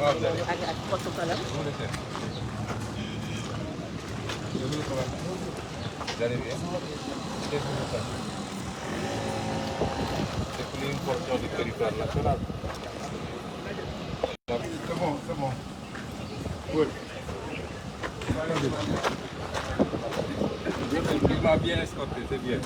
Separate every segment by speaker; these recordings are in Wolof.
Speaker 1: Agak foto kalam. Vous allez bien? C'est pour une portion du territoire national. C'est bon, c'est bon. Oui. Il m'a bien escorté, c'est bien.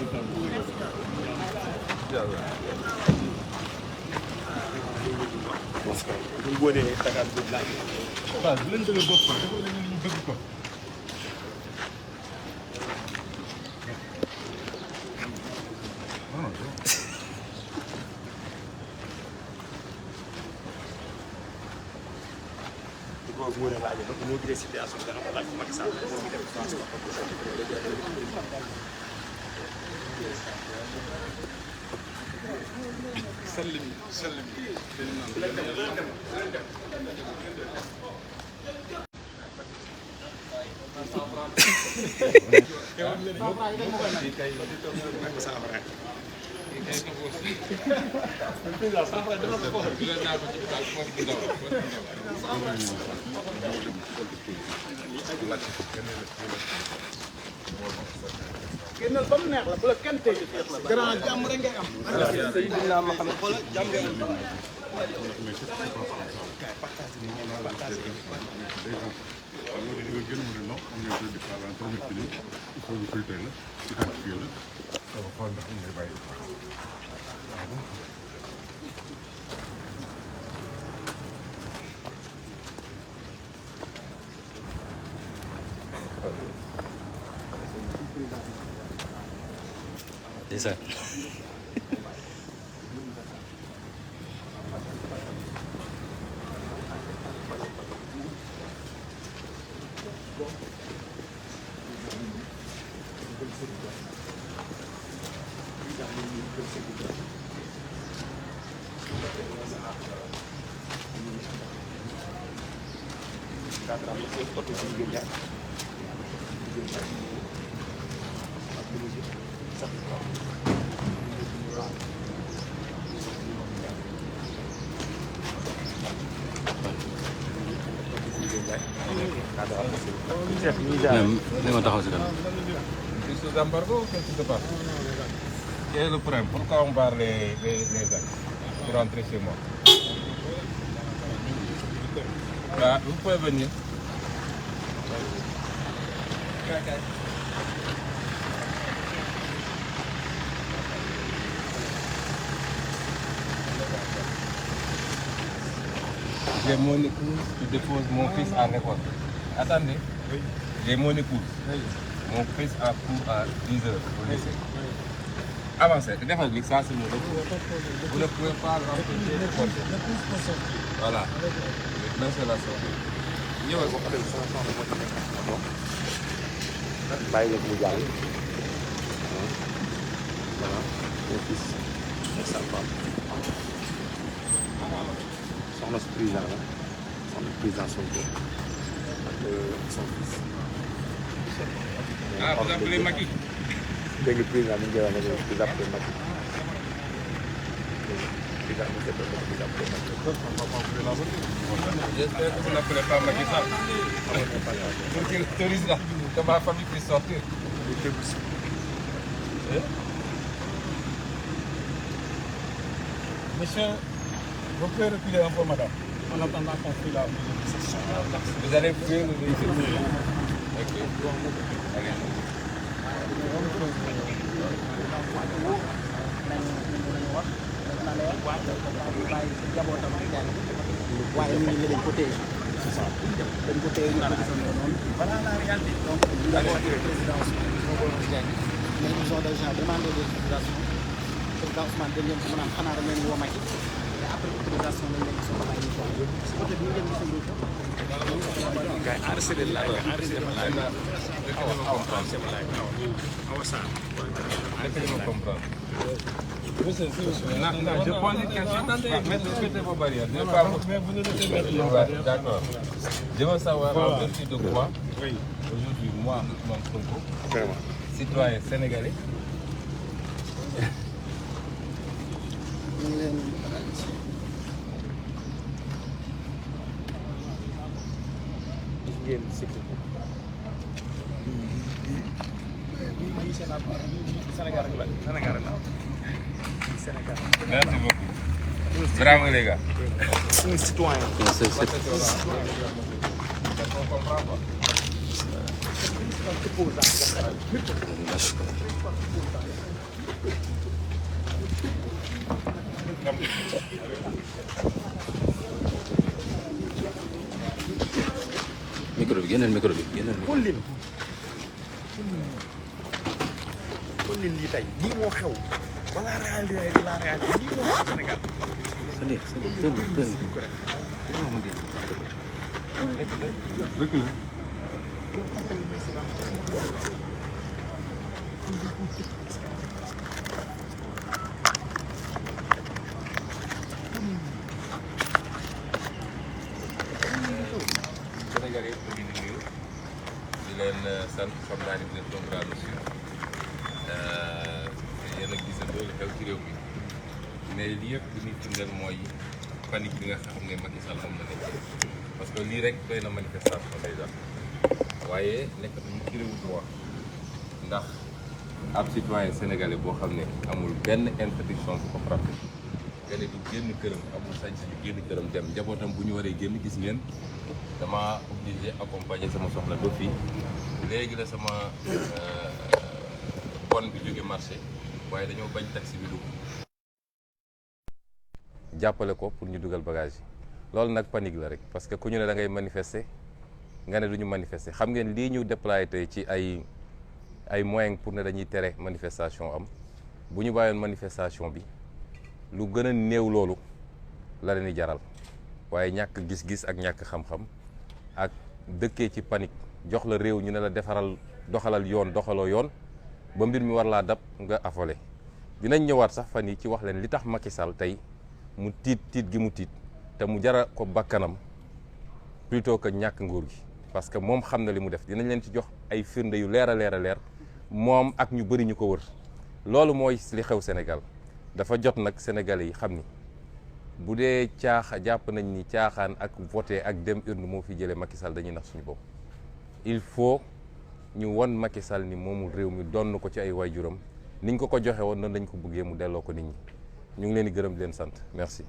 Speaker 2: bu ñu boolee Dakar bi laaj.
Speaker 1: waaw bu leen dëgër bopp dafa leen ñu bëgg ko.
Speaker 2: boobu moo ne laajee ba moo gisee situation bi dana ko laaj Macky Sall moo ngi def transport.
Speaker 3: génnal ba mu neex la bu la kenn tey grand jàmm rek ngay am.
Speaker 2: Seydina Mohamed xoolal jàmm ngay am.
Speaker 4: C'est ça. Ni ma taxaw si kanam.
Speaker 1: C'est sous embargo ou qu'est-ce qui se passe? Quel est le problème? Pourquoi on barre les axes pour rentrer chez moi? Bah, vous pouvez venir. J'ai mon épouse qui dépose mon fils à l'école. Attendez. Oui. J'ai mon épouse. Oui. Mon fils a cours à 10 heures au lycée. Avancez. Ça, c'est mon épouse. Vous ne pouvez pas l'empêcher de porter. Voilà. Maintenant, c'est la sortie.
Speaker 2: bàyyi la mu jàll. Voilà. Mon fils et sa femme. Soxna su président la. Soxna président Sonko. Ak son fils.
Speaker 1: Ah, vous appelez Macky?
Speaker 2: Dégg nga président bi ñu koy wax ne vous appelez Macky.
Speaker 1: J'espère que vous n'appelez pas Macky Sall. Pour qu'il autorise là, que ma famille puisse sortir.
Speaker 3: Monsieur, vous pouvez reculer un peu, madame, en attendant qu'on fait la.
Speaker 1: Vous allez fuir le véhicule. Ok. Allez.
Speaker 3: waaye ñu ngi dañ ko téye c'est ça dañ ko téye ñu ko gisandoo noonu voilà la réalité donc ñu avons président mais ils ont déjà demandé des autorisations président Ousmane dañ leen ko mën a xanaa dañ leen woo Macky mais après autorisation lañ leen soxla ay ñu ko peut-être ñu ngeen gisandoo ko
Speaker 2: Kay enregistré la enregistré ma live.
Speaker 1: Laissez-moi comprendre. Non, je pose une question. Mettez vos barrières. D'accord. Je veux savoir en vertu de quoi, aujourd'hui, moi, Ousmane Sonko, citoyen sénégalais, merci beaucoup. Bravo les gars.
Speaker 2: Un citoyen.
Speaker 4: micro bi génneel micro bi génneel micro bi.
Speaker 2: kon lii tey lii moo xew wala réalité lii moo xew Sénégal.
Speaker 1: Sénégalais yi ñu ngi nuyu di leen sant xam naa ni vous êtes nombreux à nous suivre yéen a gisandoo li xew ci réew mi mais lii yëpp li ñuy firndeel mooy panique bi nga xam ne Macky Sall moom la nekkee parce que lii rek doy na manifestation day daal waaye nekkatuñu ci réewu droit ndax ab citoyen sénégalais boo xam ne amul benn interdiction bu ko frappé nga ne du génn këram amul sañ-sañu génn këram dem njabootam bu ñu waree génn gis ngeen dama obligé accompagner sama soxna ba fii léegi la sama bon bi jóge marché waaye dañoo bañ taxi bi dugg jàppale ko pour ñu dugal bagage yi loolu nag panique la rek parce que ku ñu ne da ngay manifester nga ne du ñu manifester xam ngeen lii ñu déployé tey ci ay moyens pour ne dañuy tere manifestation am bu ñu bàyyoon manifestation bi lu gën a néew loolu la leen di jaral waaye ñàkk gis-gis ak ñàkk xam-xam ak dëkkee ci panique jox la réew ñu ne la defaral doxalal yoon doxaloo yoon ba mbir mi war laa dab nga affolé dinañ ñëwaat sax fan yi ci wax leen li tax Macky Sall tey mu tiit gi mu tiit te mu jara ko bakkanam plutôt que ñàkk nguur gi parce que moom xam na li mu def dinañ leen ci jox ay firnde yu leer a leer a leer moom ak ñu bëri ñu ko wër loolu mooy li xew Sénégal dafa jot nag Sénégalais yi xam ni bu dee jàpp nañ ni caaxaan ak voté ak dem urne moo fi jëlee Macky Sall dañuy nax suñu bopp il faut ñu won Macky Sall ni moomul réew mi donn ko ci ay waajuram niñ ko ko joxe woon noonu lañ ko bëggee mu delloo ko nit ñi ñu ngi leen di gërëm di leen sant merci.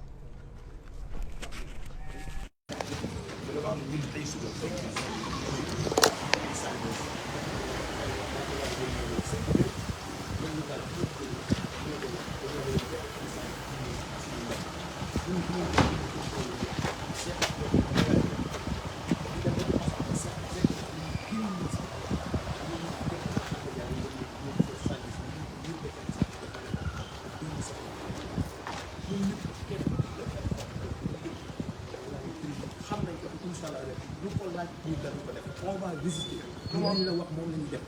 Speaker 3: on va résister. moom la wax moom la ñuy def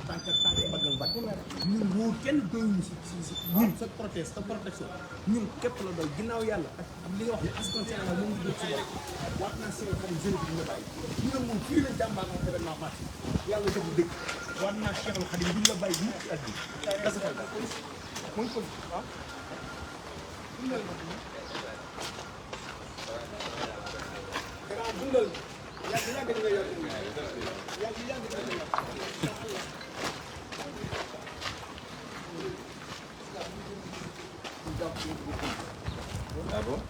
Speaker 3: tànk baggal bàcc ñun wóor kenn doyuñu si ñun sa proteste sa protection ñun képp la doy ginnaaw yàlla ak li nga wax ne askan Sénégal moom ngi jot si bopp waat naa si xam jeune bi ñu la bàyyi ñu ne moom fii la jàmbaar moom événement marché yàlla def dëgg waat naa Cheikhul Khadim duñ la bàyyi mukk ci at bi dasafal da mooy ko waaw dundal yàgg nga yor
Speaker 1: Ah bon?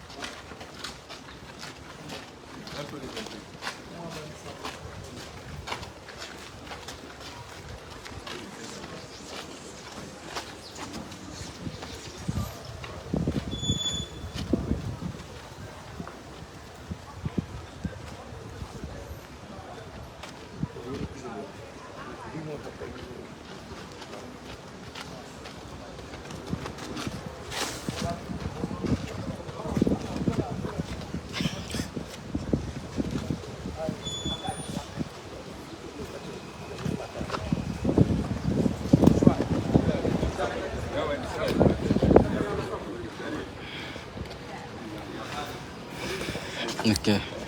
Speaker 4: ok.